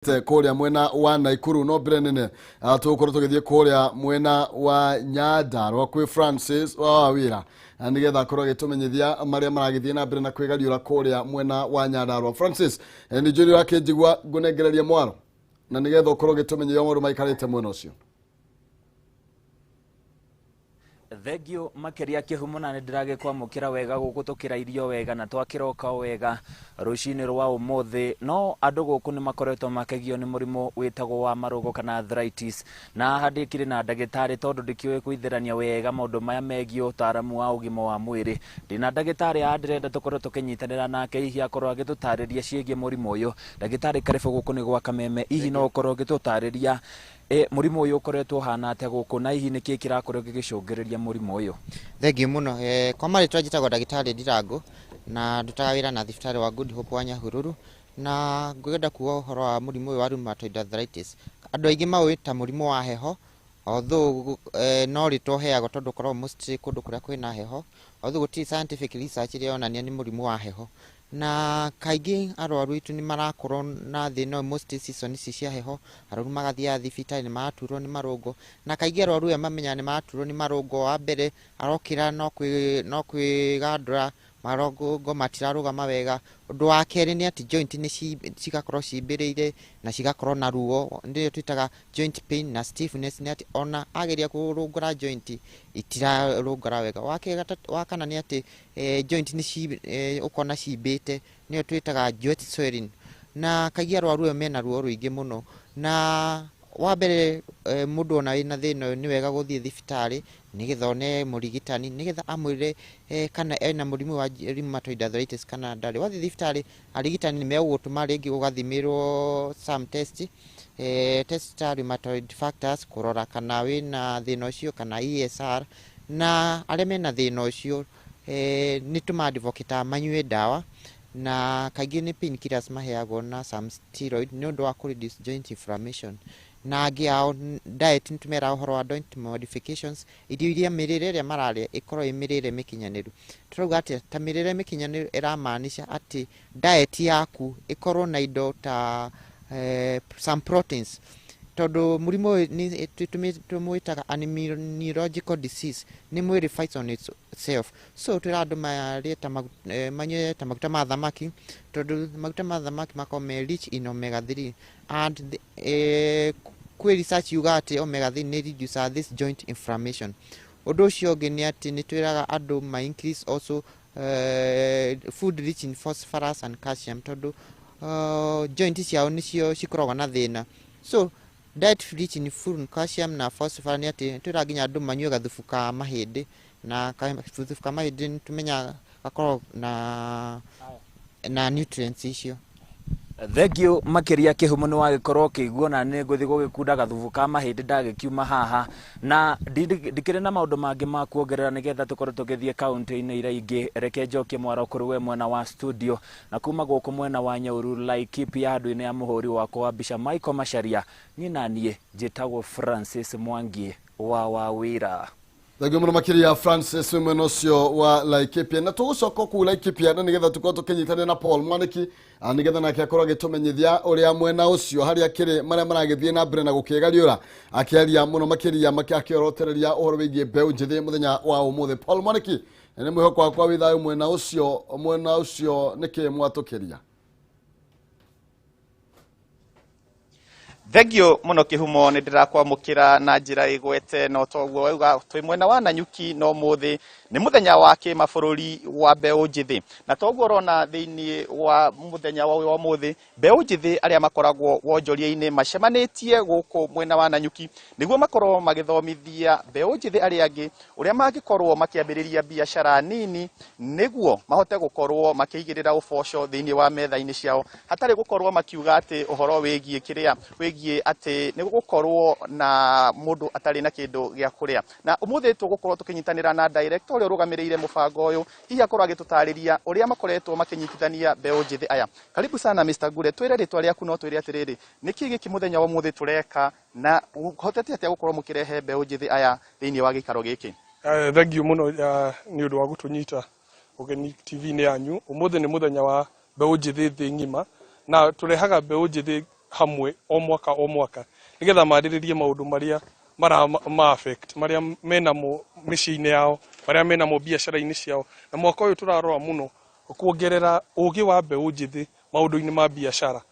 Kũrĩa mwena wa Naikuru no mbere nene tũgũkorwo tũgĩthiĩ kũrĩa mwena wa Nyandarua kwĩ Francis wa Wawĩra, nĩgetha akorwo agĩtũmenyithia marĩa maragĩthiĩ na mbere na kwĩgariũra kũrĩa mwena wa Nyandarua. Francis, nĩ njũĩ ũrakĩnjigua, ngũnengereria mwaro na nĩgetha ũkorwo ũgĩtũmenyithia maũndũ maikarĩte mwena ũcio. Thengio makĩria, Kĩhumo, na nĩ ndĩragĩkwamũkĩra wega gũkũ, tũkĩra irio wega na twakĩroka o wega rũcinĩ rwa ũmũthĩ. No andũ gũkũ nĩ makoretwo makĩgio nĩ mũrimũ wĩtagwo wa marũngo kana arthritis, na haha ndĩkĩrĩ na ndagĩtarĩ tondũ ndĩkĩũĩ kũithĩrania wega maũndũ maya megiĩ ũtaaramu wa ũgima wa mwĩrĩ. Ndĩna ndagĩtarĩ haha, ndĩrenda tũkorwo tũkĩnyitanĩra nake, hihi akorwo agĩtũtarĩria ciĩgiĩ mũrimũ ũyũ. Ndagĩtarĩ, karibu gũkũ nĩ gwa Kameme. Hihi no ũkorwo ũgĩtũtarĩria mũrimũ ũyũ ũkoretwo ũhana atĩa gũkũ, na hihi nĩkĩ kĩrakorwo gĩgĩcũngĩrĩria mũrimũ ũyũ? Thengiũ mũno. Kwa marĩtwa njĩtagwo ndagĩtarĩ Ndirango na ndutaga wĩra na thibitarĩ wa Good Hope wa Nyahururu, na ngwenda kuga ũhoro wa mũrimũ ũyũ wa rheumatoid arthritis. Andũ aingĩ maũĩ ta mũrimũ wa heho, although no rĩtwa ũheagwo tondũ ũkoragwo mostly kũndũ kũrĩa kwĩna heho, although gũtirĩ scientific research ĩrĩa yonania nĩ mũrimũ wa heho. Na kaingĩ arwaru aitũ nĩ marakorwo na thĩna ũyũ mostly season ici cia heho. Arwaru magathiaga thibitarĩ nĩ maraturwo nĩ marũngo, na kaingĩ arwaru aya mamenyaga nĩ maraturwo nĩ marũngo, wa mbere arokĩra no kwĩgandũra, marũngo matirarũgama wega. Ũndũ wa kerĩ nĩ atĩ joint nĩ cigakorwo cimbĩrĩire na cigakorwo na ruo, nĩyo twĩtaga joint pain na stiffness, nĩ atĩ ona ageria kũrũngũra joint itirarũngũra wega. Wa kerĩ, wa kana nĩ atĩ joint nĩ ũkona cimbĩte, nĩyo twĩtaga joint swelling, na kaingĩ arwaru aya mena ruo rũingĩ mũno. Na wa mbere, mũndũ ona wĩna thĩna ũyũ nĩ wega gũthiĩ thibitarĩ nĩgetha one mũrigitani, nĩgetha amwĩre kana ena mũrimũ wa rheumatoid arthritis kana ndarĩ. Wathiĩ thibitarĩ, arigitani nĩ megũgũtũma rĩngĩ ũgathimĩrwo some test, test ta rheumatoid factors kũrora kana wĩna thĩna ũcio, kana ESR. Na arĩa mena thĩna ũcio, nĩ tũmadvocataga manyue ndawa, na kaingĩ nĩ painkillers maheagwo na some steroid nĩ ũndũ wa kũ reduce joint inflammation. Na angĩ ao diet, nĩ tũmeraga ũhoro wa diet modifications, irio iria, mĩrĩre ĩrĩa mararĩa ĩkorwo ĩ mĩrĩre mĩkinyanĩru. Tũrauga atĩa? Ta mĩrĩre mĩkinyanĩru ĩramaanisha atĩ diet yaku ĩkorwo na indo ta some proteins, tondũ mũrimũ ũyũ nĩ tũmwĩtaga a neurological disease, nĩ mwĩrĩ fights on itself. So twĩra andũ marĩe ta manyue ta maguta ma thamaki, tondũ maguta ma thamaki makoragwo me rich in omega 3, and kwĩ research yugaga atĩ omega 3 nĩ reduce this joint inflammation. Ũndũ ũcio ũngĩ nĩ atĩ nĩ twĩraga andũ ma increase also food rich in phosphorus and calcium, tondũ joint ciao nĩcio cikoragwo na thĩna. So diet rich in food, calcium na phosphorus, nĩ atĩ twĩraga nginya andũ manyue gathubu ka mahĩndĩ, na gathubu ka mahĩndĩ nĩ tũmenyaga gakoragwo na nutrients icio. Thengio makĩria, Kĩhumo. Nĩ wagĩkorwo ũkĩigua na nĩ ngũthiĩ gũgĩkunda gathubu ka mahĩndĩ ndagĩkiuma haha, na ndikĩrĩ na maũndũ mangĩ ma kuongerera nĩgetha tũkorwo tũgĩthiĩ kaũntĩ-inĩ iria ingĩ. Reke njokie mwaro kũrĩ we mwena wa studio, na kuma gũkũ mwena wa Nyahururu, Laikipia, handũ-inĩ ya mũhũri wakwa wa mbica Michael Macharia, niĩ na niĩ njĩtagwo Francis Mwangi wa Wawĩra. Thengio mũno makĩria, Francis, wĩ mwena ũcio wa Laikipia. Na tũgũcoka kũu Laikipia na nĩgetha tũkorwo tũkĩnyitanĩra na Paul Mwanĩki, nĩgetha nake akorwo agĩtũmenyithia ũrĩa mwena ũcio harĩa akĩrĩ marĩa maragĩthiĩ na mbere na gũkĩgariũra, akĩaria mũno makĩria akĩorotereria ũhoro wĩgiĩ mbeũ njĩthĩ mũthenya wa ũmũthĩ. Paul Mwanĩki, nĩ mwĩhoko wakwa wĩ thayũ mwena ũcio. Mwena ũcio nĩkĩ mwatũkĩria? Thengio mũno, Kĩhumo. Nĩ ndĩrakwamũkĩra na njĩra ĩgwete, no toguo wauga, twĩ mwena wa Nanyuki no mũthĩ nĩ mũthenya wa kĩmabũrũri wa mbeũ njĩthĩ, na toguo ũrona thĩinĩ wa mũthenya wa ũyũ wa ũmũthĩ, mbeũ njĩthĩ arĩa makoragwo wonjoria-inĩ macemanĩtie gũkũ mwena wa Nanyuki nĩguo makorwo magĩthomithia mbeũ njĩthĩ arĩa angĩ ũrĩa mangĩkorwo makĩambĩrĩria biacara nini nĩguo mahote gũkorwo makĩigĩrĩra ũboco thĩinĩ wa metha-inĩ ciao, hatarĩ gũkorwo makiuga atĩ ũhoro wĩgiĩ kĩrĩa wĩgiĩ atĩ nĩ gũkorwo na mũndũ atarĩ na kĩndũ gĩa kũrĩa. Na ũmũthĩ tũgũkorwo tũkĩnyitanĩra na director ũrĩa ũrũgamĩrĩire mũbango ũyũ, hihi akorwo agĩtũtarĩria ũrĩa makoretwo makĩnyitithania mbeũ njĩthĩ aya. Karibu sana, Mr. Ngure. Twĩre rĩtwa rĩaku, no twĩre atĩrĩrĩ, nĩkĩ gĩkĩ mũthenya wa ũmũthĩ tũreka, na hotete atĩa gũkorwo mũkĩrehe mbeũ njĩthĩ aya thĩinĩ wa gĩikaro gĩkĩ? Thank you mũno nĩ ũndũ wa gũtũnyita ũgeni TV-inĩ yanyu. Ũmũthĩ nĩ mũthenya wa mbeũ njĩthĩ thĩ ng'ima, na tũrehaga mbeũ njĩthĩ Hamwe o mwaka o mwaka nĩgetha marĩrĩrie maũndũ marĩa mara ma affect marĩa menamo mĩciĩ-inĩ yao, marĩa menamo biacara-inĩ ciao. Na mwaka ũyũ tũrarora mũno kuongerera ũgĩ wa mbeũ njĩthĩ maũndũ-inĩ ma biacara.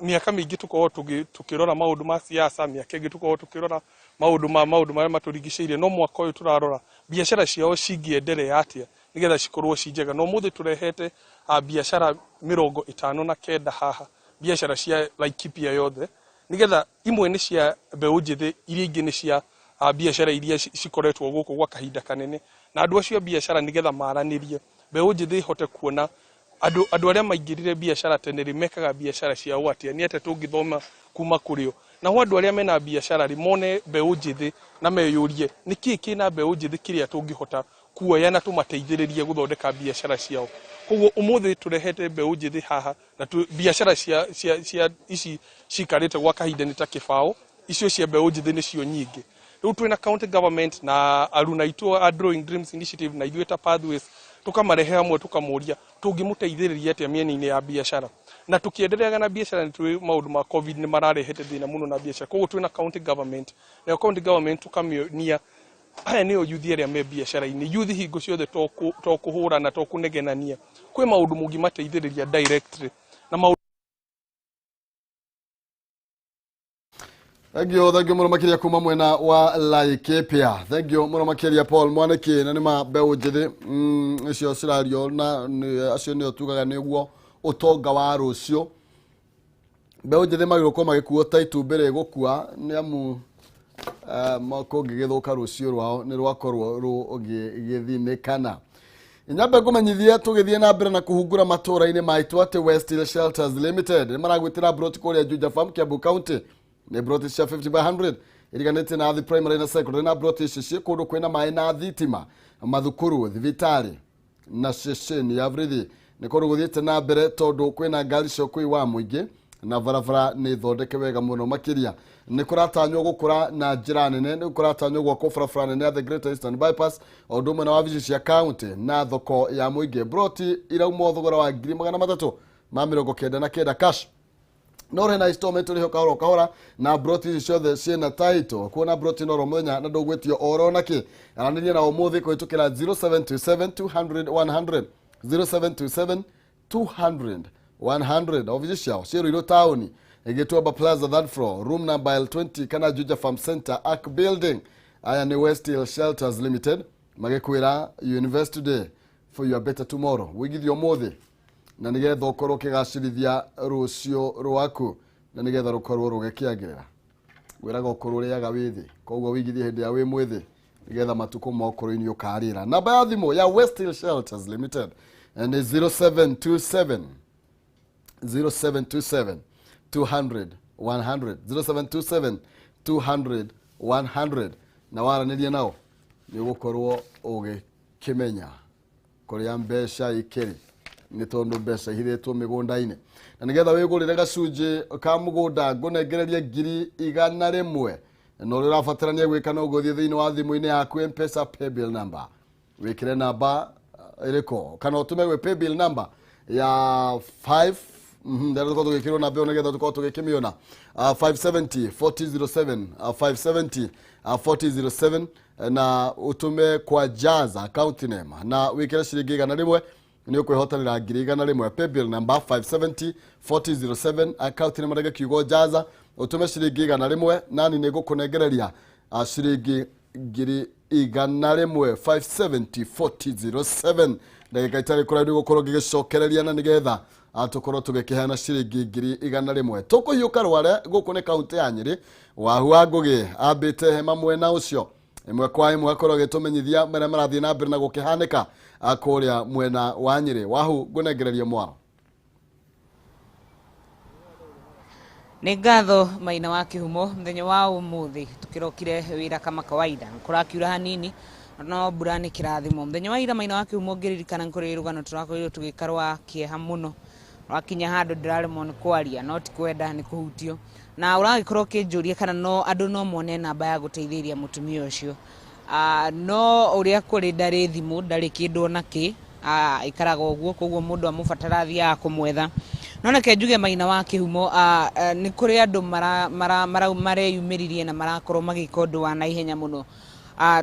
Mĩaka mĩingĩ tũkoragwo tũkĩrora maũndũ ma siasa, mĩaka ĩngĩ tũkoragwo tũkĩrora maũndũ marĩa matũrigicĩirie, no mwaka ũyũ tũrarora biacara ciao cingĩenderea atĩa nĩgetha cikorwo ci njega. Na ũmũthĩ tũrehete biacara 59 haha, biacara cia Laikipia yothe, nĩgetha imwe nĩ cia mbeũ njĩthĩ, iria ingĩ nĩ cia biacara iria cikoretwo gũkũ gwa kahinda kanene, na andũ acio a biacara nĩgetha maranĩrie, mbeũ njĩthĩ ĩhote kuona andũ arĩa maingĩrire biacara tene rĩ, mekaga biacara ciao atĩa, nĩ atĩa tũngĩthoma kuma kũrĩ o. Nao andũ arĩa mena biacara rĩ, mone mbeũ njĩthĩ na meyũrie nĩkĩĩ kĩna mbeũ njĩthĩ kĩrĩa tũngĩhota kuoya na tũmateithĩrĩrie gũthondeka biacara ciao. Koguo ũmũthĩ tũrehete mbeũ njĩthĩ haha na biacara cia ici cikarĩte gwa kahinda nĩ ta 20, icio cia mbeũ njĩthĩ nĩcio nyingĩ. Rĩu twĩna county government na aruna aitũ a Drawing Dreams Initiative na ithuĩ ta Pathways, tũkamarehe hamwe, tũkamũria tũngĩmũteithĩrĩria atĩa mĩena-inĩ ya biacara. Na tũkĩendereaga na biacara, nĩ tũĩ maũndũ ma COVID nĩ mararehete thĩna mũno na biacara. Koguo twĩna county government, nayo county government tũkamĩonia aya nĩo yuthi arĩa me biacara-inĩ. Yuthi hingo ciothe to kũhũrana, to kũnegenania, kwĩ maũndũ mũngĩmateithĩrĩria directly na maũndũ. Thank you, thank you mũno makĩria kuma mwena wa Laikipia. Thank you mũno makĩria, Paul Mwaniki. Na nĩ ma mbeũ njĩthĩ icio cirario na acio nĩo tugaga nĩguo ũtonga wa rũciũ. Mbeũ njĩthĩ magĩrĩirwo gũkorwo magĩkuo ta itumbĩ rĩgũkua, nĩ amu kũngĩgĩthũka rũciũ rwao nĩ rwakorwo rũgĩgĩthinĩkana. Nyambe ngũmenyithie tũgĩthiĩ na mbere na kũhungura matũũra-inĩ maitũ atĩ West Hill Shelters Limited nĩ maragwĩtĩra broti kũrĩa Juja Farm, Kiambu County. Nĩ broti cia 50 by 100 iriganĩtie na Athi Primary na Secondary, na broti ici ciĩ kũndũ kwĩna maĩ na thitima, mathukuru, thibitarĩ na ceceni ya borithi. Nĩ kũndũ gũthiĩte na mbere tondũ kwĩna ngari cia ũkui wa mũingĩ na barabara nĩ thondeke wega mũno makĩria. Nĩ kũratanywo gũkũra na njĩra nene, nĩ kũratanywo gwakwo barabara nene ya the Greater Eastern Bypass, o ũndũ ũmwe na wabici cia county na thoko ya mũingĩ. Broti iraumwo thogora wa 399,000 cash, no rĩ na installment ũrĩho kahora o kahora, na broti ici ciothe ciĩna title. Kuona broti no ro mũthenya na ndũgwĩtio oro nakĩ. Aranĩria na ũmũthĩ kũhĩtũkĩra 0727 200 100, 0727 200 100. Ofici ciao ciĩ Ruiru taũni, Gĩtuamba Plaza, third floor, room number L20, kana Juja Farm Center, Ark Building. Aya nĩ West Hill Shelters Limited magĩkwĩra you invest today for your better tomorrow. Wĩigithio ũmũthĩ na nĩgetha ũkorwo ũkĩgacĩrithia rũciũ rwaku na nĩgetha rũkorwo rũgĩkĩagĩrĩra. Wĩraga ũkũrũ ũrĩaga wĩthĩ, koguo wĩigithie hĩndĩ ya wĩ mwĩthĩ nĩgetha matukũ ma ũkũrũ-inĩ ũkarĩra. Namba ya thimũ ya West Hill Shelters Limited nĩ 0727, 0727 200 100, 0727 200 100. Na waranĩria nao nĩ ũgũkorwo ũgĩkĩmenya kũrĩa mbeca ikĩrĩ, nĩ tondũ mbeca ihithĩtwo mĩgũnda-inĩ. Na nĩgetha wĩgũrĩre gacunjĩ ka mũgũnda ngũnengererie 100,000, na ũrĩa ũrabatarania gwĩka no gũthiĩ thĩinĩ wa thimũ-inĩ yaku M-Pesa paybill number, wĩkĩre namba ĩrĩkũ, kana ũtũme gwĩ paybill number ya 5 ndĩrenda tũkorwo tũgĩkĩrwo namba ĩyo nĩgetha tũkorwo tũgĩkĩmĩona, 570 4007, 570 4007, na ũtũme kwa Jaza account name na wĩkĩre ciringi 100, nĩ ũkwĩhotanĩra 100,000. Paybill number 570 4007, account name rege kiugo Jaza, ũtũme ciringi 100 nani nĩ ngũkũnengereria ciringi 100,000. 570 4007. Ndagĩka itarĩ kũraihu gũkorwo ngĩgĩcokereria na nĩgetha tũkorwo tũgĩkĩheana ciringi 100,000. Tũkũhiũka rware gũkũ nĩ kaunti ya Nyĩrĩ. Wahu wa Ngũgĩ ambĩte hema mwena ũcio, ĩmwe kwa ĩmwe akorwo agĩtũmenyithia marĩa marathiĩ na mbere na gũkĩhanĩka kũrĩa mwena wa Nyĩrĩ. Wahu, ngũnengererie mwaro. Nĩ ngatho, Maina wa Kĩhumo. Mũthenya wa ũmũthĩ tũkĩrokire wĩra kama kawaida, kũrakiura hanini no mbura nĩ kĩrathimo. Mũthenya wa ira, Maina wa Kĩhumo, ngĩririkana kũrĩ rũgano tũrakorirwo tũgĩka rwa kĩeha mũno, rwakinya handũ ndĩraremwo nĩ kwaria, no ti kwenda, nĩ kũhutio. Na ũragĩkorwo ũkĩnjũria kana no andũ no mone namba ya gũteithĩrĩria mũtumia ũcio. No ũrĩa kũrĩ, ndarĩ thimũ, ndarĩ kĩndũ ona kĩ, aikaraga ũguo, koguo mũndũ amũbatara athiaga kũmwetha. No reke njuge Maina wa Kĩhumo, nĩ kũrĩ andũ mareyumĩririe na marakorwo magĩka ũndũ wa naihenya mũno.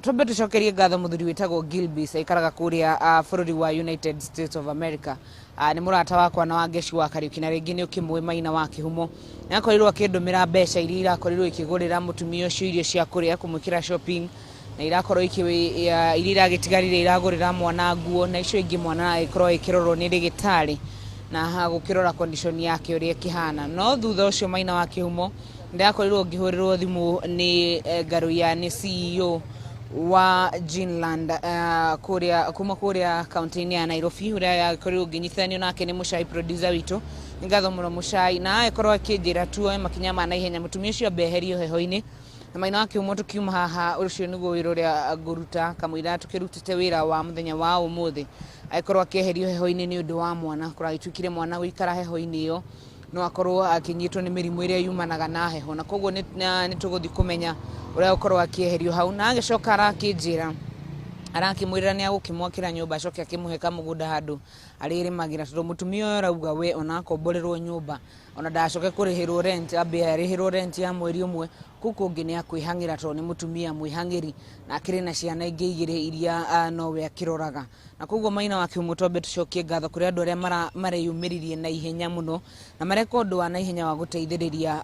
Twambe tũcokerie ngatho mũthuri wĩtagwo Gilbis, aikaraga kũrĩa bũrũri wa United States of America. Nĩ mũrata wakwa na Wangeci wa Kariuki, na rĩngĩ nĩ ũkĩmũĩ Maina wa Kĩhumo. Nĩ akorirwo akĩndũmĩra mbeca iria irakorirwo ikĩgũrĩra mũtumia ũcio irio cia kũrĩa, kũmwĩkĩra shopping, na irakorwo iria iragĩtigarire iragũrĩra mwana nguo, na icio ingĩ mwana agĩkorwo ĩkĩrorwo nĩ ndagĩtarĩ na gũkĩrora condition yake ũrĩa ĩkĩhana. No thutha ũcio, Maina wa Kĩhumo, ndĩrakorirwo ngĩhũrĩrwo thimũ nĩ Ngaruiya, nĩ CEO wa Ginland kũrĩa kuma kũrĩa kaunti-inĩ ya Nairobi, ũrĩa yakorirwo ngĩnyitithanio nake nĩ Mũcai, producer witũ. Nĩ ngatho mũno Mũcai, na agĩkorwo akĩnjĩra tuoe makinya ma naihenya, mũtumia ũcio ambe eherio heho-inĩ. Na Maina wa Kĩhumo, tũkiuma haha, ũcio nĩguo wĩra ũrĩa ngũruta kamũira tũkĩrutĩte wĩra wa mũthenya wa ũmũthĩ, agĩkorwo akĩeherio heho-inĩ nĩ ũndũ wa mwana. Kũragĩtuĩkire mwana gũikara heho-inĩ ĩyo no akorwo akĩnyitwo nĩ mĩrimũ ĩrĩa yumanaga na heho, na koguo nĩ tũgũthiĩ kũmenya ũrĩa gũkorwo akĩeherio hau. Na agĩcoka arakĩnjĩra arakĩmwĩrĩra nĩ agũkĩmwakĩra nyũmba, acoke akĩmũhe kamũgũnda handũ arĩrĩmagĩra, tondũ mũtumia ũyũ arauga we ona akomborerwo nyũmba, ona ndacoke kũrĩhĩrwo rent, ambe arĩhĩrwo rent ya mweri ũmwe, kũu kũngĩ nĩ akwĩhang'ĩra, tondũ nĩ mũtumia mwĩhang'ĩri na akĩrĩ na ciana ingĩ igĩrĩ iria nowe akĩroraga. Na koguo Maina wa Kĩhumo, twambe tũcokie ngatho kũrĩ andũ arĩa mareyumĩririe na ihenya mũno na mareka ũndũ wa naihenya wa gũteithĩrĩria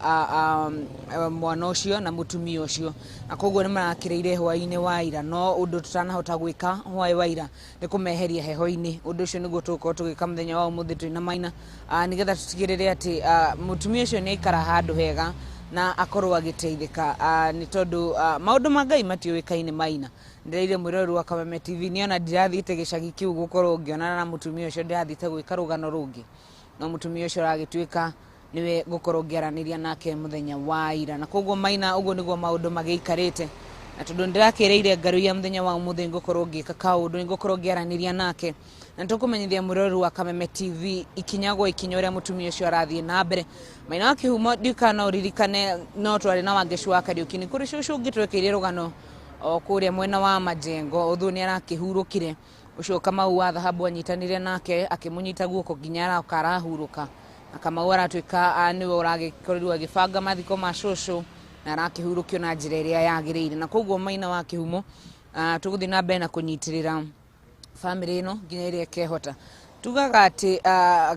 mwana ũcio na mũtumia ũcio. Na koguo nĩ marakĩrĩire hwaĩ-inĩ wa ira, no ũndũ tũtanahota gwĩka hwaĩ wa ira nĩ kũmeheria heho-inĩ. Ũndũ ũcio nĩguo tũgũkorwo tũgĩka mũthenya wa ũmũthĩ twĩna Maina, nĩgetha tũtigĩrĩre atĩ mũtumia ũcio nĩ aikara handũ hega na akorwo agĩteithĩka, nĩ tondũ maũndũ ma Ngai matiũĩkaine. Maina, ndĩraire mwĩroreri wa Kameme TV, niĩ ona ndirathiĩte gĩcagi kĩu gũkorwo ngĩonana na mũtumia ũcio, ndĩrathiĩte gwĩka rũgano rũngĩ, no mũtumia ũcio aragĩtuĩka niwe ngũkorwo ngĩaranĩria nake mũthenya wa ira. Na koguo Maina, ũguo nĩguo maũndũ magĩikarĩte, na tondũ ndĩrakĩrĩire Ngaruiya mũthenya wa ũmũthĩ ngũkorwo ngĩka kaũndũ, nĩ ngũkorwo ngĩaranĩria nake, na nĩtũkũmenyithia mwĩroreri wa Kameme TV ikinya gwa ikinya ũrĩa mũtumia ũcio arathiĩ na mbere. Maina wa Kĩhumo, ndiũĩ no ũririkane, no twarĩ na Wangeci wa Kariũki, nĩ kũrĩ cũcũ ũngĩ twekĩire rũgano o kũrĩa mwena wa Majengo, ũthũ nĩ arakĩhurũkire. Ũcio Kamau wa Thahabu anyitanire nake, akĩmũnyita guoko nginya aroka arahurũka, na Kamau aratuĩka nĩwe ũragĩkorirwo agĩbanga mathiko ma cũcũ na arakĩhurũkio na njĩra ĩrĩa yagĩrĩire. Na koguo Maina wa Kĩhumo, tũgũthiĩ na mbere na kũnyitĩrĩra bamĩrĩ ĩno nginya ĩrĩa ĩkehota. Tugaga atĩ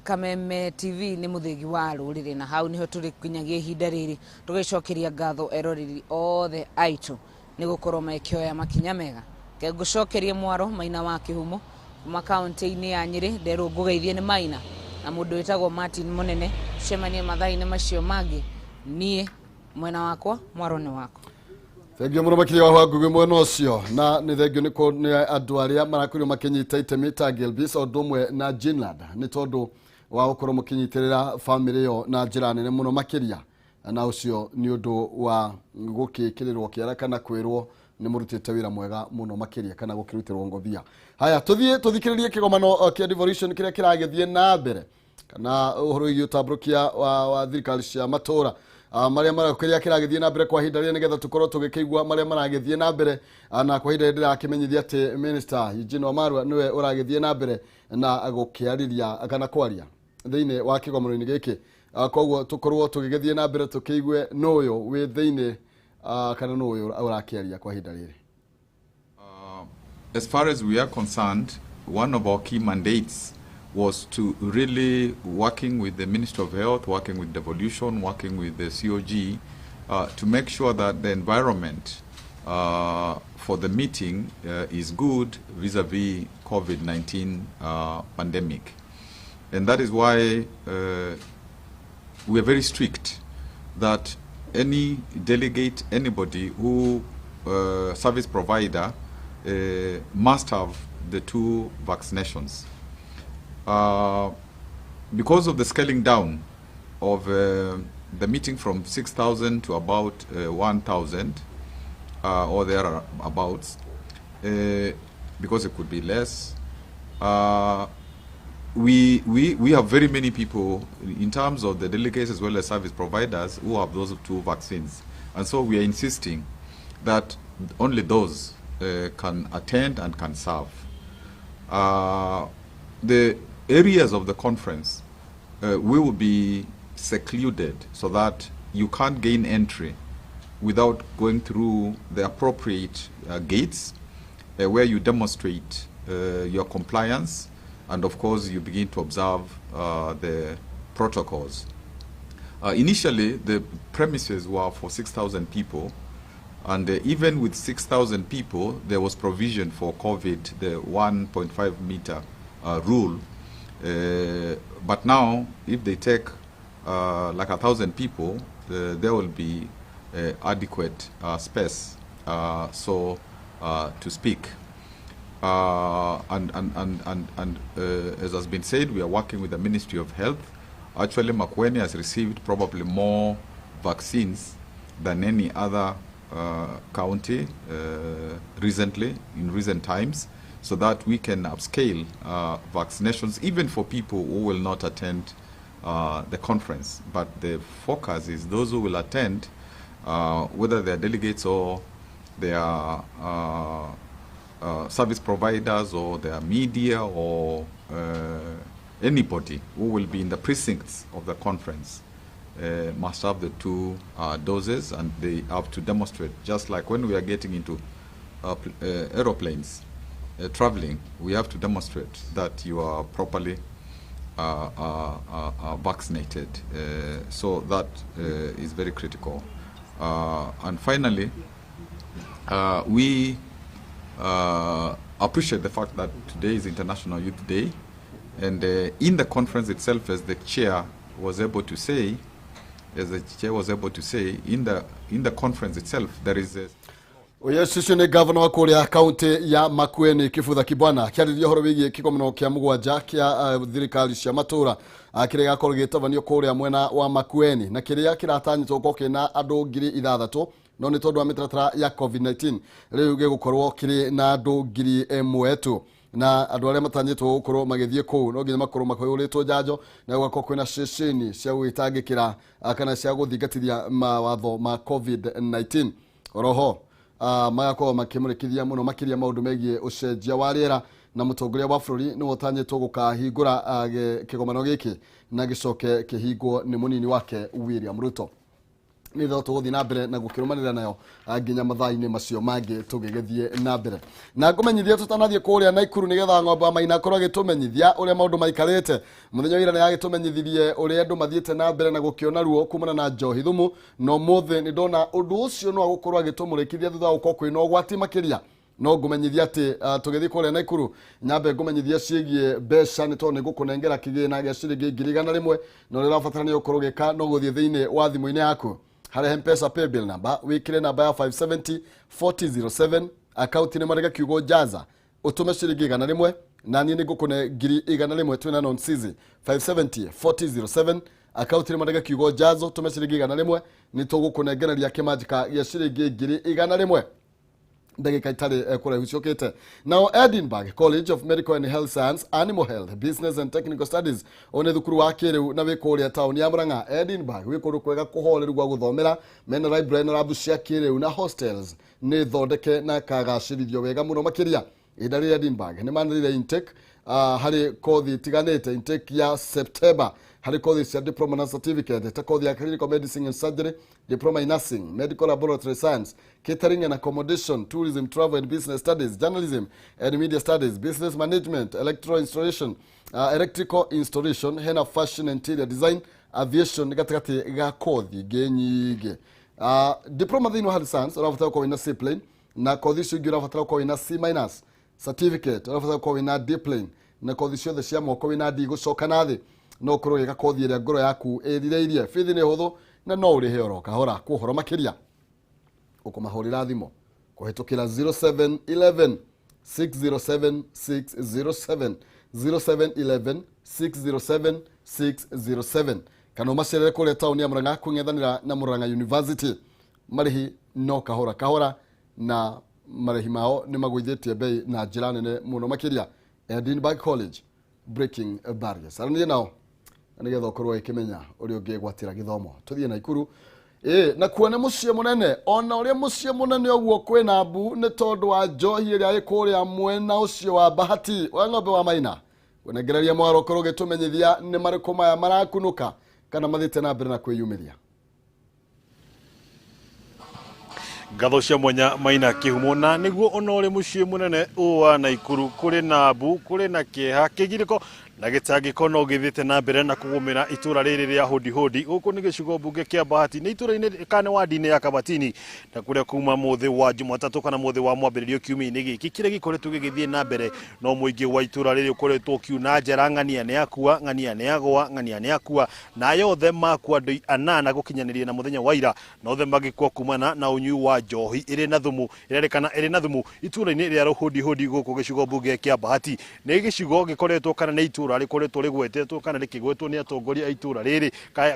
Kameme TV nĩ mũthĩgi wa rũrĩrĩ, na hau nĩho tũrĩ nginyagia ihinda rĩrĩ, tũgĩcokeria ngatho eroreri othe aitũ nĩ gũkorwo makĩoya makinya mega. Ke ngũcokerie mwaro Maina wa Kĩhumo kuma kaunti-inĩ ya Nyĩrĩ. Nderwo ngũgeithie nĩ Maina na mũndũ wĩtagwo Martin Mũnene. Tucemanie mathaa-inĩ macio mangĩ. Niĩ mwena wakwa, mwaro nĩ wakwa. Thengio mũno makĩria wa Ngugi mwena ũcio, na nĩ thengio nĩ andũ arĩa marakorirwo makĩnyita itemi ta Gilbis o ũndũ ũmwe na Jinland, nĩ tondũ wa gũkorwo mũkĩnyitĩrĩra bamĩrĩ ĩyo na njĩra nene mũno makĩria, na ũcio nĩ ũndũ wa gũkĩkĩrĩrwo kĩara kana kwĩrwo nĩ mũrutĩte wĩra mwega mũno makĩria, kana gũkĩrutĩrwo ngobia. Haya, tũthiĩ tũthikĩrĩrie kĩgomano kĩa devolution kĩrĩa kĩragĩthiĩ na mbere, kana ũhoro wĩgiĩ ũtambũrũkia wa thirikari cia matũra, marĩa kĩrĩa kĩragĩthiĩ na mbere kwa ihinda rĩrĩ, nĩgetha tũkorwo tũgĩkĩigua marĩa maragĩthiĩ na mbere. Na kwa ihinda rĩrĩ ndĩrakĩmenyithia atĩ Minister Eugene Wamalwa nĩwe ũragĩthiĩ na mbere na gũkĩarĩria kana kwaria thĩinĩ wa kĩgomano-inĩ gĩkĩ. Koguo tũkorwo tũgĩgĩthiĩ na mbere tũkĩigue nũ ũyũ wĩ thĩinĩ, kana nũ ũyũ ũrakĩaria kwa ihinda rĩrĩ. As far as we are concerned, one of our key mandates was to really working with the Ministry of Health, working with Devolution, working with the COG, to make sure that the environment for the meeting is good vis-a-vis COVID-19 pandemic. And that is why we are very strict that any delegate, anybody who, service provider, must have the two vaccinations. Because of the scaling down of the meeting from 6,000 to about 1,000 or thereabouts, because it could be less, we have very many people in terms of the delegates as well as service providers who have those two vaccines. And so we are insisting that only those can attend and can serve. The areas of the conference We will be secluded so that you can't gain entry without going through the appropriate gates where you demonstrate your compliance, and of course you begin to observe the protocols. Initially, the premises were for 6,000 people, and even with 6,000 people, there was provision for COVID, the 1.5 meter rule. But now, if they take like 1,000 people, there will be adequate space, so to speak. And as has been said, we are working with the Ministry of Health. Actually, Makueni has received probably more vaccines than any other county recently, in recent times, so that we can upscale vaccinations even for people who will not attend the conference. But the focus is those who will attend, whether they are delegates or they are service providers or they are media or anybody who will be in the precincts of the conference must have the two doses, and they have to demonstrate. Just like when we are getting into aeroplanes, traveling, we have to demonstrate that you are properly vaccinated. So that is very critical. And finally, we appreciate the fact that today is International Youth Day, and in the conference itself, as the chair was able to say, as the chair was able to say, in the conference itself, there is a Ũyũ ũcio nĩ gavana wa kũrĩa kaunti ya Makueni, Kibutha Kibwana, akĩarĩria ũhoro wĩgiĩ kĩgomano kĩa mũgwanja kĩa thirikari cia matũra kĩrĩa gĩgakorwo gĩgĩtabanio kũrĩa mwena wa Makueni, na kĩrĩa kĩratanyĩtwo gũkorwo kĩna andũ 6,000, no nĩ tondũ wa mĩtaratara ya COVID-19 rĩu gĩgũkorwo kĩrĩ na andũ 1,000 tu. Na andũ arĩa matanyĩtwo gũkorwo magĩthiĩ kũu no nginya makorwo makĩhũrĩtwo njanjo, na gũgakorwo kwĩna ceceni cia gũgĩtangĩkĩra kana cia gũthingatithia mawatho ma COVID-19. Oroho magakorwo makĩmũrĩkithia mũno makĩria maũndũ megiĩ ũcenjia wa rĩera, na mũtongoria wa bũrũri nĩwe ũtanyĩtwo gũkahingũra kĩgomano gĩkĩ, na gĩcoke kĩhingwo nĩ mũnini wake William Ruto. Nĩ tho tũgũthiĩ na mbere na gũkĩrũmanĩra nayo nginya mathaa-inĩ macio mangĩ tũgĩgĩthiĩ na mbere. Na ngũmenyithia tũtanathiĩ kũrĩa Naikuru, nĩgetha Ng'ombe wa Maina akorwo agĩtũmenyithia ũrĩa maũndũ maikarĩte. Mũthenya wa ira nĩ agĩtũmenyithirie ũrĩa andũ mathiĩte na mbere na gũkĩona ruo kumana na njohi thumu, na ũmũthĩ nĩ ndona ũndũ ũcio no agũkorwo agĩtũmũrĩkithia thutha wa gũkorwo kwĩna ũgwati makĩria. No ngũmenyithia atĩ tũgĩthiĩ kũrĩa Naikuru, nyambe ngũmenyithia ciĩgiĩ mbeca, nĩ tondũ nĩ ngũkũnengera kĩgĩna gĩa ciringi 100,000, na ũrĩa ũrabatara nĩ ũkorwo ũgĩka no gũthiĩ thĩinĩ wa thimũ-inĩ yaku harĩa Mpesa paybill number, wĩkĩre namba ya 570 4007, akaunti nĩ marĩga kiugo jaza, ũtũme ciringi 100, na niĩ nĩ ngũkũne 100,000. Twĩna nonsizi 570 4007, akaunti nĩ marĩga kiugo jazo, tũme ciringi 100, nĩ tũgũkũnengereria kĩmanjĩka gĩa ciringi 100,000 ndagĩka itarĩ kũraihu ciũkĩte. Nao Edinburgh College of Medical and Health Science, Animal Health, Business and Technical Studies, ũyũ nĩ thukuru wa kĩrĩu na wĩ kũrĩa taũni ya Murang'a. Edinburgh wĩ kũndũ kwega kũhoreru gwa gũthomera, mena library na lab cia kĩrĩu, na hostels nĩ thondeke na kagacĩrithio wega mũno makĩria. Ihinda rĩrĩa Edinburgh nĩ manĩrĩire intake harĩ kothi itiganĩte, intake ya September harĩ kothi cia diploma na certificate, ta kothi ya clinical medicine and surgery, diploma in nursing, medical laboratory science, catering and accommodation, tourism, travel and business studies, journalism and media studies, business management, electrical installation, electrical installation, hena fashion and interior design, aviation, gatagatĩ ga kothi ingĩ nyingĩ. Diploma thĩinĩ wa health science ũrabatara gũkorwo wĩna C plain, na kothi icio ingĩ ũrabatara gũkorwo wĩna C minus. Certificate ũrabatara gũkorwo wĩna D plain, na kothi ciothe cia moko wĩna D gũcoka na thĩ no ũkorwo ũgĩka kothi ĩrĩa ngoro yaku ĩrirĩirie. Bithi nĩ hũthũ na no ũrĩhe oro kahora. Kũhoro makĩria ũkũmahũrĩra thimũ kũhĩtũkĩra 0711 607 607, 0711 607 607, kana ũmacerere kũrĩa taũni ya Murang'a kũng'ethanĩra na Murang'a University. Marĩhi no kahora kahora, na marĩhi mao nĩ magũithĩtie bei na njĩra nene mũno makĩria. Edinburgh College, breaking barriers. Aranĩria nao na nĩgetha ũkorwo ũkĩmenya ũrĩa ũngĩgwatĩra gĩthomo. Tũthiĩ Naikuru. Ĩ na kuo nĩ mũciĩ mũnene, ona ũrĩa mũciĩ mũnene ũguo kwĩna mbu nĩ tondũ wa njohi ĩrĩa ĩ kũrĩa mwena ũcio wa Bahati wa Ng'ombe wa Maina. Kũnengereria mwaro ũkorwo ũgĩtũmenyithia nĩ marĩkũ maya marakunũka kana mathiĩte na mbere na kwĩyumĩria. Ngatho cia mwanya Maina Kĩhumo, na nĩguo ona ũrĩ mũciĩ mũnene ũyũ wa Naikuru kũrĩ na mbu, kũrĩ na kĩeha, kĩgirĩko na gĩtangĩko no gĩthiĩte na mbere na kũgũmĩra itũra rĩrĩ rĩa Hodi Hodi. Gũkũ nĩ gĩcigo mbunge kĩa Bahati, nĩ itũra-inĩ kana wadi-inĩ ya Kabatini, na kũrĩa kuma mũthĩ wa Jumatatũ kana mũthĩ wa mwambĩrĩrio kiumia-inĩ gĩkĩ kĩrĩa gĩkoretwo gĩgĩthiĩ na mbere, no mũingĩ wa itũra rĩrĩ ũkoretwo ũkiuna njara, ng'ania nĩ akua, ng'ania nĩ agwa, ng'ania nĩ akua, na yothe makua andũ anana gũkinyanĩria na mũthenya wa ira, na othe magĩkua kumana na ũnyui wa njohi ĩrĩ na thumu, ĩrerĩkana ĩrĩ na thumu itũra-inĩ rĩa Hodi Hodi gũkũ gĩcigo mbunge kĩa Bahati. Nĩ gĩcigo gĩkoretwo kana nĩ itũra rĩkoretwo rĩgwetetwo kana rĩkĩgwetwo nĩ atongoria a itũra rĩrĩ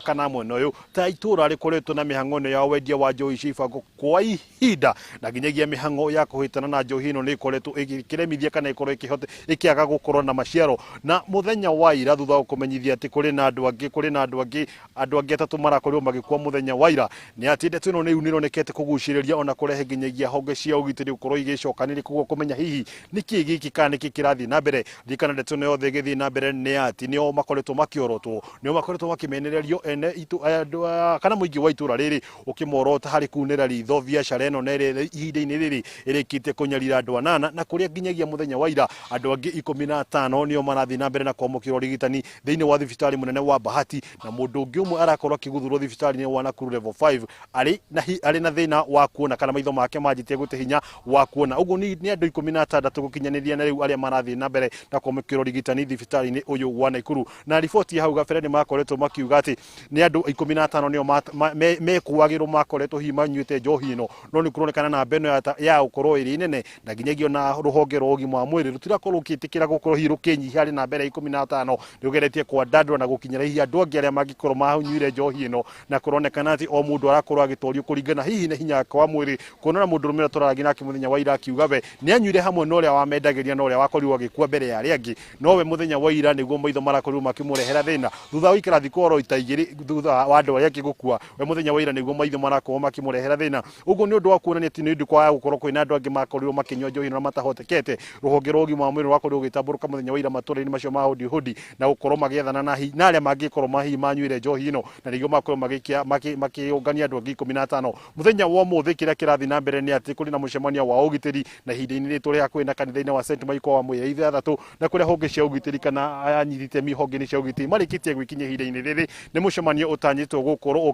kana mwena ũyũ ta itũra rĩkoretwo na mĩhang'o ĩno ya wendia wa njohi cia ibango kwa ihinda, na nginyagia mĩhang'o ya kũhĩtana na njohi ĩno nĩ ĩkoretwo ĩkĩremithia kana ĩkorwo ĩkĩhote ĩkĩaga gũkorwo na maciaro. Na mũthenya wa ira thutha wa kũmenyithia atĩ kũrĩ na andũ angĩ, kũrĩ na andũ angĩ, andũ angĩ atatũ marakorirwo magĩkua mũthenya wa ira, nĩ atĩ ndeto ĩno nĩ nĩronekete kũgucĩrĩria ona kũrehe nginyagia honge cia ũgitĩri gũkorwo igĩcokanĩrĩria koguo kũmenya hihi nĩkĩ gĩkĩ kana nĩkĩ kĩrathiĩ na mbere. Ririkana ndeto ĩno yothe ĩgĩthiĩ na mbere nĩ atĩ nĩo makoretwo makĩorotwo, nĩo makoretwo makĩmenererio ene andũ kana mũingĩ wa itũra rĩrĩ ũkĩmorota harĩ kunĩra ritho biacara ĩno na ĩrĩa ihinda-inĩ rĩrĩ ĩrĩkĩtie kũnyarira andũ anana, na kũrĩa nginyagia mũthenya wa ira andũ angĩ 15 nĩo marathiĩ na mbere na kwamũkĩra ũrigitani thĩinĩ wa thibitarĩ mũnene wa Bahati, na mũndũ ũngĩ ũmwe arakorwo akĩguthũrwo thibitarĩ-inĩ wa Nakuru level 5 arĩ na thĩna wa kuona kana maitho make manjĩtie gũte hinya wa kuona. Ũguo nĩ andũ 16 gũkinyanĩria na rĩu arĩa marathiĩ na mbere na kwamũkĩra ũrigitani thibitarĩ-inĩ ũyũ wa Nakuru. Na riboti ya hau gabere nĩ makoretwo makiuga atĩ nĩ andũ 15 nĩo mekuagĩrwo makoretwo hihi manyuĩte njohi ĩno, no nĩ kũronekana namba ĩno ya gũkorwo ĩrĩ nene, na nginyagia ona rũhonge rwa ũgima wa mwĩrĩ rũtirakorwo rũgĩtĩkĩra gũkorwo hihi rũkĩnyihia harĩ namba ĩrĩa 15, rũgeretie kwandandũra na gũkinyĩra hihi andũ angĩ arĩa mangĩkorwo manyuire njohi ĩno, na kũronekana atĩ o mũndũ arakorwo agĩtorio kũringana hihi na hinya wake wa mwĩrĩ. Kuona na mũndũ ũrũme tũraragia nake mũthenya wa ira akiuga we nĩ anyuire hamwe na ũrĩa wamendagĩria na ũrĩa wakorirwo agĩkua mbere ya arĩa angĩ, nowe mũthenya wa ira nĩguo maitho marakorirwo makĩmũrehera thĩna thutha wa gũikara thikũ oro ita igĩrĩ thutha wa andũ arĩa angĩ gũkua, we mũthenya wa ira nĩguo maitho marakorwo makĩmũrehera thĩna. Ũguo nĩ ũndũ wa kuonania atĩ nĩ ũndũ kwaga gũkorwo kwĩna andũ angĩ makorirwo makĩnyua njohi na matahotekete, rũhonge rwa ũgima wa mwĩrĩ rwakorirwo rũgĩtambũrũka mũthenya wa ira matũra-inĩ macio ma Hodi Hodi na gũkorwo magĩethana na na arĩa mangĩkorwo hihi manyuire njohi ĩno, na nĩguo makorwo makĩũngania andũ angĩ 15. Mũthenya wa ũmũthĩ kĩrĩa kĩrathiĩ na mbere nĩ atĩ kũrĩ na mũcemanio wa ũgitĩri, na ihinda-inĩ rĩrĩ tũrĩ hakuhĩ na kanitha-inĩ wa St Michael wa Mwea ithathatũ, na kũrĩa honge cia ũgitĩri kana anyiti itemi honge-inĩ cia ũgitĩri marĩkĩtie gwĩkinyia ihinda-inĩ rĩrĩ. Nĩ mũcemanio ũtanyĩtwo gũkorwo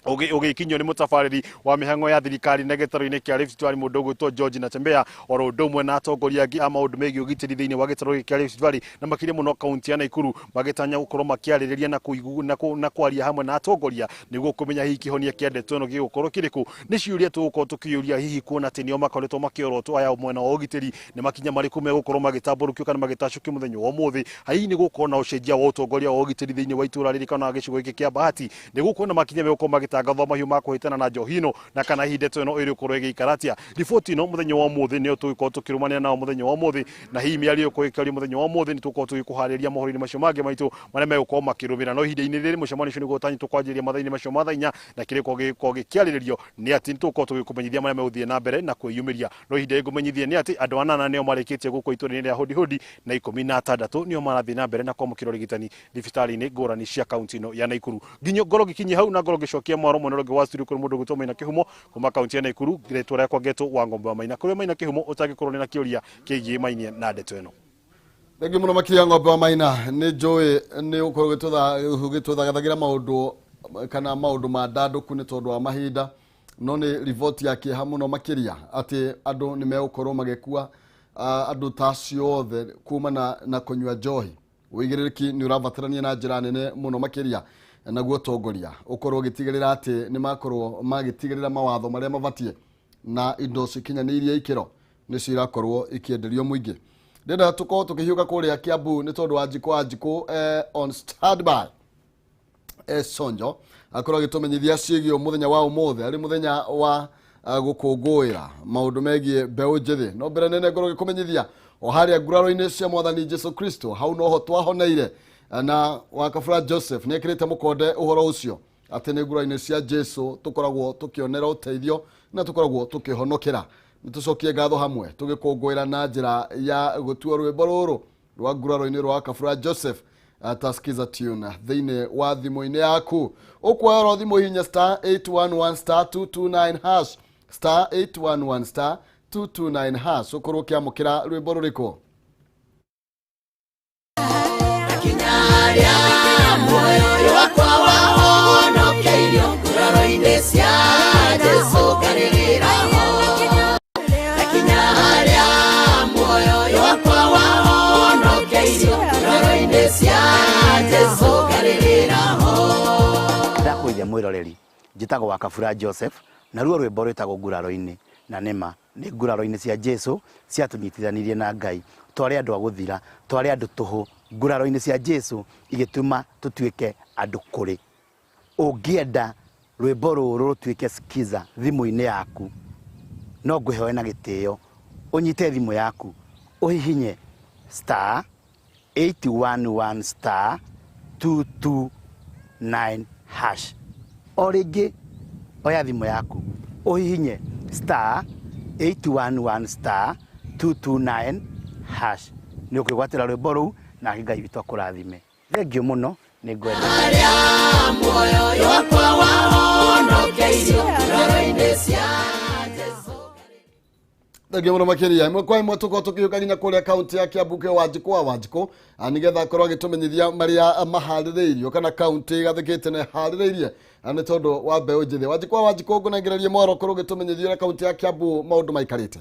ũgĩkinyio nĩ mũtabarĩri wa mĩhang'o ya thirikari na gĩtarũ-inĩ kĩa Rift Valley mũndũ ũgwĩtwo George Natembeya, oro ũndũ ũmwe na atongoria angĩ a maũndũ megiĩ ũgitĩri thĩinĩ wa gĩtarũ gĩkĩ kĩa Rift Valley na makĩria mũno kaunti ya Nakuru, magĩtanya gũkorwo makĩarĩrĩria na kwaria hamwe na atongoria nĩguo kũmenya hihi kĩhonia kĩa ndeto ĩno gĩgũkorwo kĩrĩkũ. Nĩ ciũria tũgũkorwo tũkĩũria hihi kuona atĩ nĩo makoretwo makĩorotwo aya mwena wa ũgitĩri nĩ makinya marĩkũ megũkorwo magĩtambũrũkio kana magĩtacũkio mũthenya wa ũmũthĩ, hihi nĩ gũkorwo na ũcenjia wa ũtongoria wa ũgitĩri thĩinĩ wa itũra rĩrĩ kana gĩcigo gĩkĩ kĩa Bahati, nĩ gũkorwo na makinya megũkorwo magĩtangathwo mahiũ ma kũhĩtana na njohi ĩno, na kana hihi ndeto ĩno ĩrĩgũkorwo ĩgĩikara atĩa. Riboti ĩno mũthenya wa ũmũthĩ nĩyo tũgũkorwo tũkĩrũmanĩra nao mũthenya wa ũmũthĩ, na hihi mĩario ĩgũkorwo ĩkĩario mũthenya wa ũmũthĩ nĩ tũgũkorwo tũgĩkũharĩria mohoro-inĩ macio mangĩ maitũ marĩa megũkorwo makĩrũmĩrĩra. No ihinda-inĩ rĩrĩ mũcemanio ũcio nĩguo ũtanyĩtwo kwanjĩrĩria mathaa-inĩ macio ma thaa inya, na kĩrĩa gĩgũkorwo gĩkĩarĩrĩrio nĩ atĩ nĩ tũgũkorwo tũgĩkũmenyithia marĩa megũthiĩ na mbere na kwĩyumĩria. No ihinda ngũmenyithie nĩ atĩ andũ anana nĩo marĩkĩtie gũkũ itũra-inĩ rĩa Hodi Hodi na 16 nĩo marathiĩ na mbere na kwamũkĩra ũrigitani thibitarĩ-inĩ ngũrani cia kaunti ĩno ya Nakuru. Nginya ngorwo ngĩkinyia hau na ngorwo ngĩcokia mwaro mwena ũrĩa ũngĩ wa studio kũrĩ mũndũ ũgwĩtwo Maina Kĩhumo kuma kaunti ya Nakuru, rĩtwa rĩakwa ngetwo wa ng'ombe wa Maina. Kũrĩ Maina Kĩhumo ũtangĩkorwo nĩ na kĩũria kĩgiĩ Maina na ndeto ĩno. Thengiũ mũno makĩria ng'ombe wa Maina, nĩ njũĩ nĩ ũkorwo ũgĩtũthagathagĩra maũndũ kana maũndũ ma ndandũku nĩ tondũ wa mahinda, no nĩ riboti ya kĩeha mũno makĩria atĩ andũ nĩ megũkorwo magĩkua andũ ta acio othe kumana na kũnyua njohi. Ũigĩrĩrĩki nĩ ũrabatarania na njĩra nene mũno makĩria, naguo ũtongoria ũkorwo ũgĩtigĩrĩra atĩ nĩ makorwo magĩtigĩrĩra mawatho marĩa mabatiĩ na indo cikinyanĩirie ikĩro nĩcio irakorwo ikĩenderio mũingĩ. Ndĩrenda tũkorwo tũkĩhiũka kũrĩa Kiambu nĩ tondũ wa Wanjikũ on standby Sonjo akorwo agĩtũmenyithia ciĩgiĩ mũthenya wa ũmũthĩ arĩ mũthenya wa gũkũngũĩra maũndũ megiĩ mbeũ njĩthĩ. No mbere nene ngorwo ngĩkũmenyithia o harĩa nguraro-inĩ cia mwathani Jesu Kristo hau noho twahoneire, na wakabura Joseph nĩ ekĩrĩte mũkonde ũhoro ũcio atĩ nĩ nguraro-inĩ cia Jesu tũkoragwo tũkĩonera ũteithio na tũkoragwo tũkĩhonokera. Nĩ tũcokie ngatho hamwe tũgĩkũngũĩra na njĩra ya gũtua rwĩmbo rũrũ Rwa nguraro-inĩ rwa Kabura Joseph atasikiza tune thĩinĩ wa thimũ-inĩ yaku. Ũkuoya oro thimũ hinya star 811 star 229 hash, star 811 star 229 hash, ũkorwo ũkĩamũkĩra rwĩmbo rũrĩkũ. Kinya muoyo ũyũ wakwa wahonokeirio nguraro-inĩ cia Jesũ ngarĩrĩra ho. Ndakinya harĩa muoyo ũyũ wakwa wahonokeirio nguraro-inĩ cia Jesũ ngarĩrĩra ho. Ndakũgeithia mwĩroreri, njĩtagwo wa Kabura Joseph, naruo rwĩmbo rwĩtagwo nguraro-inĩ, na nĩma nĩ nguraro-inĩ cia Jesu ciatũnyitithanirie na Ngai. Twarĩ andũ a gũthira, twarĩ andũ tũhũ, nguraro-inĩ cia Jesu igĩtũma tũtuĩke andũ kũrĩ. Ũngĩenda rwĩmbo rũrũ rũtuĩke skiza thimũ-inĩ yaku, no ngũhe na gĩtĩo ũnyite thimũ yaku ũhihinye star 811 star 229 hash. O rĩngĩ oya thimũ yaku ũhihinye star 811 star 229 hash, nĩ ũkwĩgwatĩra rwĩmbo rũu, nake Ngai witũ akũrathime. Thengiũ mũno, nĩ ngwenda. Harĩa muoyo ũyũ wakwa wahonokeirio nguraro-inĩ cia Jesũ. Thengiũ mũno makĩria. Ĩmwe kwa ĩmwe tũkorwo tũkĩũka nginya kũrĩa kaunti ya Kiambu kwĩ Wanjikũ wa Wanjikũ, nĩgetha akorwo agĩtũmenyithia marĩa maharĩrĩirio kana kaunti ĩgathĩkĩte na ĩharĩrĩirie nĩ tondũ wa mbeũ njĩthĩ. Wanjikũ wa Wanjikũ, ngũnengererie mwaro ũkorwo ũgĩtũmenyithia ũrĩa kaunti ya Kiambu maũndũ maikarĩte.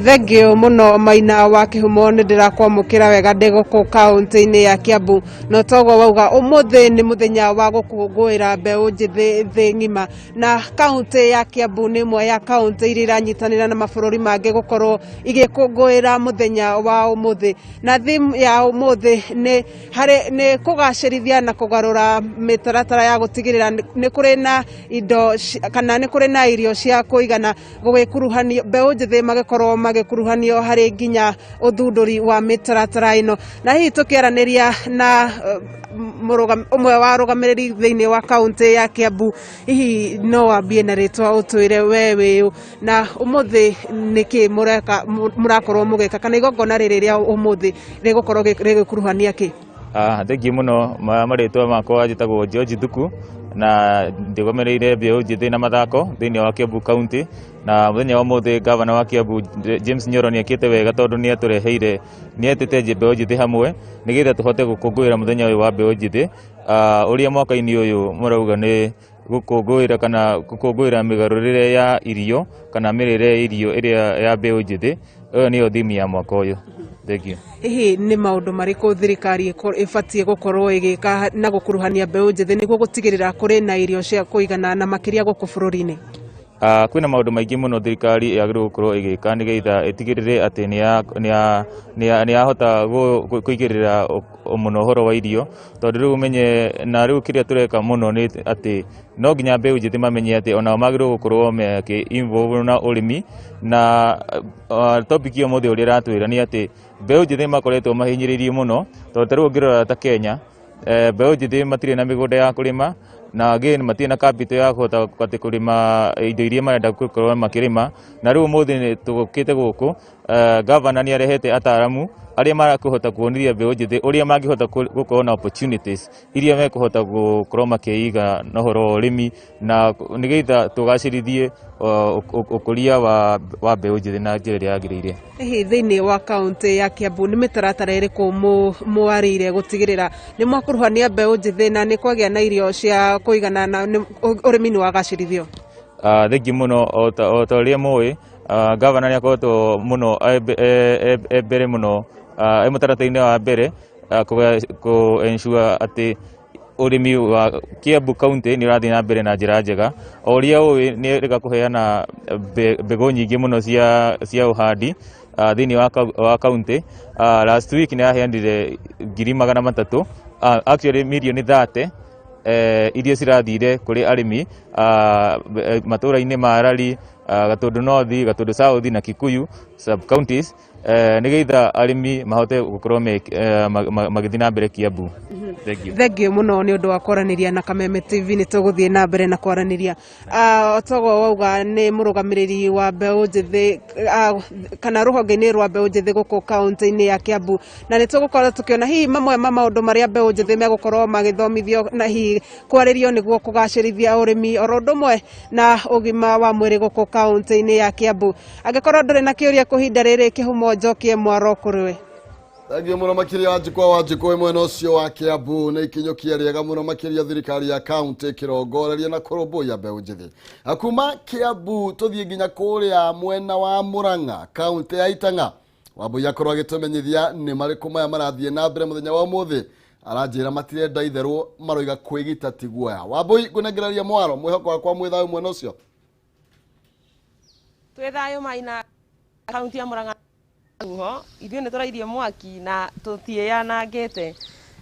Thengio muno Maina wa Kihumo, nĩ ndĩrakwamũkĩra wega ndĩ gũkũ kaunti-inĩ ya Kiambu. No toguo wauga, ũmũthĩ nĩ mũthenya wa gũkũngũĩra mbeũ njĩthĩ thĩ ng'ima, na kaunti ya Kiambu nĩ ĩmwe ya kaunti iria iranyitanĩra na mabũrũri mangĩ gũkorwo igĩkũngũĩra mũthenya wa ũmũthĩ. Na theme ya ũmũthĩ nĩ harĩ nĩ kũgacĩrithia na kũgarũra mĩtaratara ya gũtigĩrĩra nĩ kũrĩ na indo kana nĩ kũrĩ na irio cia kũigana, gũgĩkuruhanio mbeũ njĩthĩ magĩkorwo magĩkuruhanio harĩ nginya ũthundũri wa mĩtaratara ĩno. Na hihi tũkĩaranĩria na ũmwe wa arũgamĩrĩri thĩinĩ wa kaunti ya Kiambu, hihi no wambie na rĩtwa ũtwĩre we wĩũ, na ũmũthĩ nĩkĩ mũreka, mũrakorwo mũgĩka, kana igongona rĩrĩ rĩa ũmũthĩ rĩgũkorwo rĩgĩkuruhania kĩ? Thengiũ mũno. Marĩtwa makwa njĩtagwo George Thuku, na ndĩgomereire mbeũ njĩthĩ na mathako thĩinĩ wa Kiambu County. Na mũthenya wa ũmũthĩ gavana wa Kiambu James Nyoro nĩ ekĩte wega, tondũ nĩ atũreheire, nĩ etĩte mbeũ njĩthĩ hamwe nĩgetha tũhote gũkũngũĩra mũthenya ũyũ wa mbeũ njĩthĩ, ũrĩa mwaka-inĩ ũyũ mũrauga nĩ gũkũngũĩra kana gũkũngũĩra mĩgarũrĩre ya irio kana mĩrĩre ya irio ĩrĩa ya mbeũ njĩthĩ. Ĩyo nĩyo theme ya mwaka ũyũ. Thank you. Hihi nĩ maũndũ marĩkũ thirikari ĩbatiĩ gũkorwo ĩgĩka na gũkuruhania mbeũ njĩthĩ nĩguo gũtigĩrĩra kũrĩ na irio cia kũigana, na makĩria gũkũ bũrũri-inĩ? Kwĩna maũndũ maingĩ mũno thirikari yagĩrĩirwo gũkorwo ĩgĩka nĩgetha ĩtigĩrĩre atĩ nĩ yahota kũigĩrĩra mũno ũhoro wa irio, tondũ rĩu ũmenye na rĩu kĩrĩa tũreka mũno nĩ atĩ no nginya mbeũ njĩthĩ mamenye atĩ onao magĩrĩirwo gũkorwo makĩ involve na ũrĩmi. Na topic ya ũmũthĩ ũrĩa ĩratwĩra nĩ atĩ mbeũ njĩthĩ makoretwo mahinyĩrĩirio mũno, tondũ ta rĩu ũngĩrora ta Kenya, mbeũ njĩthĩ matirĩ na mĩgũnda ya kũrĩma, na again matirĩ na capital ya kũhota atĩ kũrĩma indo iria marenda gũkorwo makĩrĩma. Na rĩu ũmũthĩ nĩ tũkĩte gũkũ, gavana nĩ arehete ataramu arĩa marakũhota kuonithia mbeũ njĩthĩ ũrĩa mangĩhota gũkorwo na opportunities iria mekũhota gũkorwo makĩiga na ũhoro wa ũrĩmi, na nĩgetha tũgacĩrithie ũkũria wa mbeũ njĩthĩ na njĩra ĩrĩa yagĩrĩire. Hihi thĩinĩ wa kaunti ya Kiambu nĩ mĩtaratara ĩrĩkũ mwarĩire gũtigĩrĩra nĩ mwakuruhania mbeũ njĩthĩ na nĩ kwagĩa na irio cia kũigana na ũrĩmi nĩ wagacĩrithio? Thengiũ mũno. O ta ũrĩa mũĩ, gavana nĩ akoretwo mũno e mbere mũno, e mũtaratara-inĩ wa mbere kũ ensure atĩ ũrĩmi wa Kiambu County nĩ ũrathiĩ na mbere na njĩra njega. O ũrĩa ũĩ, nĩ ĩrega kũheana mbegũ nyingĩ mũno cia ũhandi thĩinĩ wa county. Last week nĩ aheanire 300,000, actually mirioni 30, iria cirathire kũrĩ arĩmi matũra-inĩ ma Rari, Gatundu North, Gatundu South na Kikuyu sub counties. Nĩgetha arĩmi mahote gũkorwo magĩthiĩ na mbere Kiambu. Thank you. Thengio muno nĩ ũndũ wa kwaranĩria na Kameme TV. Nĩ tũgũthiĩ na mbere na kwaranĩria. Toguo wauga nĩ mũrũgamĩrĩri wa mbeũ njĩthĩ kana rũhonge-inĩ rwa mbeũ njĩthĩ gũkũ kaũntĩ-inĩ ya Kiambu, na nĩ tũgũkorwo tũkĩona hihi mamwe ma maũndũ marĩa mbeũ njĩthĩ megũkorwo magĩthomithio na hihi kwarĩrio nĩguo kũgacĩrithia ũrĩmi oro ũndũ ũmwe na ũgima wa mwĩrĩ gũkũ kaũntĩ-inĩ ya Kiambu. Angĩkorwo ndũrĩ na kĩũria kũhinda rĩrĩ, Kĩhumo, njokie mwaro kũrĩ we. Thengio mũno makĩria, Wanjikwa Wanjikũ wĩ mwena ũcio wa Kiambu. Nĩ ikinyũkia rĩega mũno makĩria thirikari ya kaunti ĩkĩrongoreria na kũrũmbũiya mbeũ njĩthĩ. Kuma Kiambu tũthiĩ nginya kũrĩa mwena wa Murang'a, kaunti ya Itang'a. Wambui akorwo agĩtũmenyithia nĩ marĩkũ maya marathiĩ na mbere mũthenya wa ũmũthĩ. Aranjĩra matirenda itherũ, maroiga kwĩgita ti guoya. Wambui, ngũnengereria mwaro, mwĩhoko wakwa mwĩ thayũ mwena ũcio. Twĩ thayũ, Maina. Kaunti ya Murang'a ho ithuĩ nĩ tũrairie mwaki na tũtiĩyanangĩte,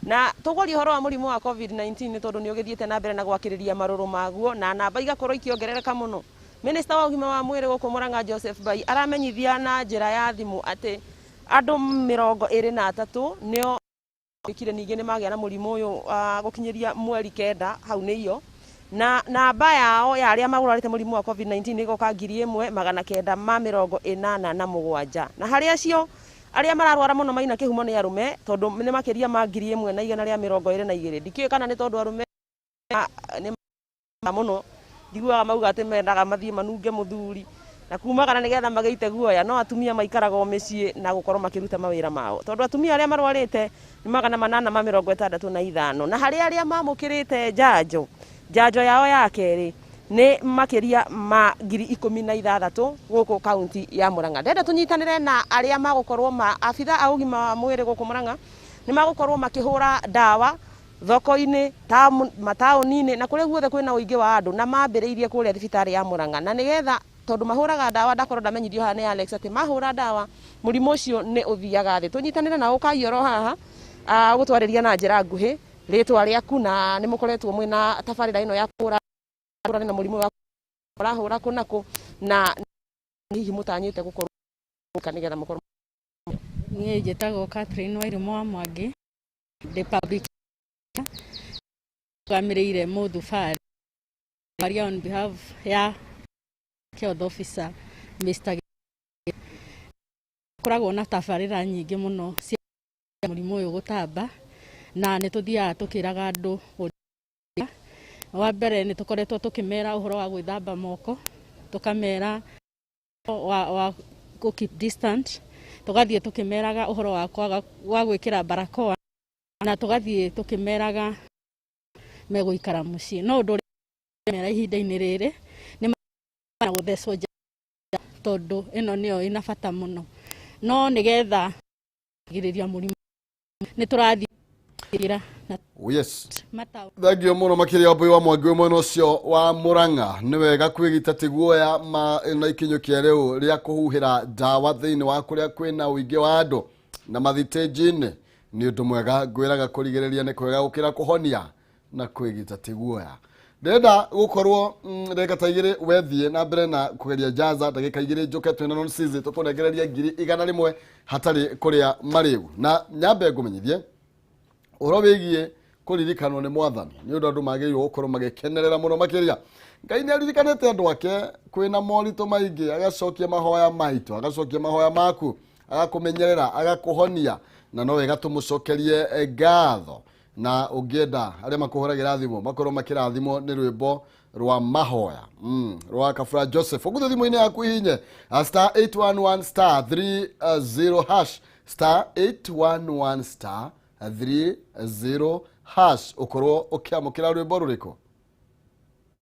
na tũgwaria ũhoro wa mũrimũ wa COVID-19 nĩ tondũ nĩ ũgĩthiĩte na mbere na gwakĩrĩria marũrũ maguo na namba igakorwo ikĩongerereka mũno. Minista wa ũgima wa mwĩrĩ gũkũ Murang'a, Joseph Bai, aramenyithia na njĩra ya thimũ atĩ andũ 23 nĩo ĩkire ningĩ nĩ magĩa na mũrimũ ũyũ gũkinyĩria mweri 9 hau nĩ iyo, na namba yao ya arĩa magũrarĩte mũrimũ wa COVID-19 ĩgoka 1987, na harĩ acio arĩa mararwara mũno, Maina Kĩhumo, nĩ arũme, tondũ nĩ makĩria ma 1122. Ndikĩũĩ kana nĩ tondũ arũme nĩ mũno njiguaga mauga atĩ mendaga mathiĩ manunge mũthuri na kumagara nĩgetha magĩite guoya, no atumia maikaraga o mĩciĩ na gũkorwo makĩruta mawĩra mao, tondũ atumia arĩa marwarĩte nĩ 865, na harĩ arĩa mamũkĩrĩte njanjo yao ya kerĩ nĩ makĩria ma 16,000 gũkũ kaunti ya Murang'a. Ndenda tũnyitanĩre na arĩa magũkorwo ma abitha a ũgima wa mwĩrĩ gũkũ Murang'a nĩ magũkorwo makĩhũra ndawa thoko-inĩ, mataũni-inĩ na kũrĩa guothe kwĩna ũingĩ wa andũ, na mambĩrĩirie kũrĩa thibitarĩ ya Murang'a, na nĩgetha tondũ mahũraga ndawa, ndakorwo ndamenyithio haha nĩ Alex atĩ mahũra ndawa mũrimũ ũcio nĩ ũthiaga thĩ. Tũnyitanĩre na ũkai oro haha gũtwarĩria na njĩra nguhĩ rĩtwa rĩaku, na nĩ mũkoretwo mwĩna tabarĩra ĩno ya kũhũra na mũrimũ wa ũrahũra kũ na kũ, na hihi mũtanyĩte gũkorwo nĩgetha mũkorwo. Niĩ njĩtagwo Catherine Wairimũ wa Mwangi, ndĩ public rũgamĩrĩire mũthubarĩ aria on behalf ya health officer Mr. Koragwo na tabarĩra nyingĩ mũno cia mũrimũ ũyũ gũtamba, na nĩ tũthiaga tũkĩraga andũ ũrĩa wa mbere nĩ tũkoretwo tũkĩmera ũhoro wa gwĩthamba moko, tũkamera wa kũ keep distant, tũgathiĩ tũkĩmeraga ũhoro wa kwaga wa gwĩkĩra barakoa, na tũgathiĩ tũkĩmeraga megũikara mũciĩ. No ũndũ ũrĩa mera ihinda-inĩ rĩrĩ nĩ gũthecwo nja, tondũ ĩno nĩyo ĩna bata mũno, no nĩgetha girĩrĩria mũrimũ nĩ tũrathiĩ na Oh, yes. mataũ. Thengio mũno makĩria, Wambui wa Mwangi wĩ mwena ũcio wa Murang'a. Nĩ wega kwĩgita ti guoya ma na ikinyũkia rĩu rĩa kũhuhĩra ndawa thĩinĩ wa kũrĩa kwĩna ũingĩ wa andũ na mathitĩnji-inĩ nĩ ũndũ mwega. Ngwĩraga kũrigĩrĩria nĩ kwega gũkĩra kũhonia na kwĩgita ti guoya. Ndĩrenda gũkorwo ndagĩka ta 2 wethiĩ na mbere na kũgeria jaza ndagĩka 2, njũke twĩna non season tũkũnengereria 100,000 hatarĩ kũrĩa marĩgu, na nyambe ngũmenyithie ũhoro wĩgiĩ kũririkanwo nĩ Mwathani. Nĩ ũndũ andũ magĩrĩirwo gũkorwo magĩkenerera mũno makĩria. Ngai nĩ aririkanĩte andũ ake kwĩna moritũ maingĩ, agacokia mahoya maitũ, agacokia mahoya maku, agakũmenyerera, agakũhonia, na no wega tũmũcokerie ngatho. Na ũngĩenda arĩa makũhũragĩra thimũ makorwo makĩrathimwo nĩ rwĩmbo rwa mahoya rwa Kabura Joseph, ũgũthiĩ thimũ-inĩ yaku ihinye star 811 star 30 hash, star 811 star 30 hash, ũkorwo ũkĩamũkĩra rwĩmbo rũrĩkũ.